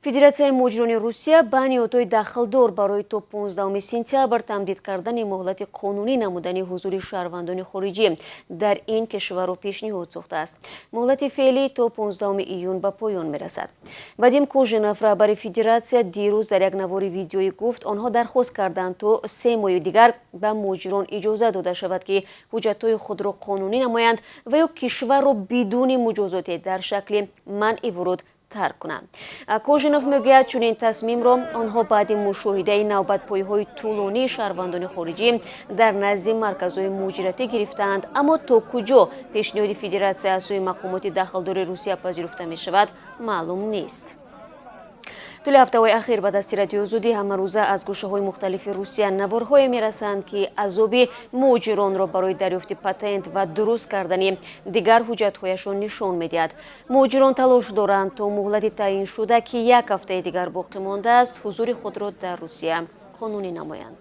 Федератсияи муҳоҷирони Русия ба ниҳодҳои дахлдор барои то 15 сентябр тамдид кардани муҳлати қонунӣ намудани ҳузури шаҳрвандони хориҷӣ дар ин кишварро пешниҳод сохтааст. Муҳлати феълӣ то 15 июн ба поён мерасад. Вадим Кожинов, раҳбари федератсия, дирӯз дар як навори видеоӣ гуфт, онҳо дархост карданд, то 3 моҳи дигар ба муҳоҷирон иҷоза дода шавад, ки ҳуҷҷатҳои худро қонунӣ намоянд ва ё кишварро бидуни муҷозоте дар шакли манъи вуруд тарк кунанд. Кожинов мегӯяд, чунин тасмимро онҳо баъди мушоҳидаи навбатпоиҳои тӯлонии шаҳрвандони хориҷӣ дар назди марказҳои муҳоҷиратӣ гирифтаанд. Аммо то куҷо пешниҳоди федератсия аз сӯи мақомоти дахлдори Русия пазируфта мешавад, маълум нест. Тӯли ҳафтаҳои ахир ба дасти Радиои Озодӣ ҳамарӯза аз гӯшаҳои мухталифи Русия наворҳое мерасанд, ки азоби муҳоҷиронро барои дарёфти патент ва дуруст кардани дигар ҳуҷҷатҳояшон нишон медиҳад. Муҳоҷирон талош доранд, то муҳлати таъйиншуда, ки як ҳафтаи дигар боқӣ мондааст, ҳузури худро дар Русия қонунӣ намоянд.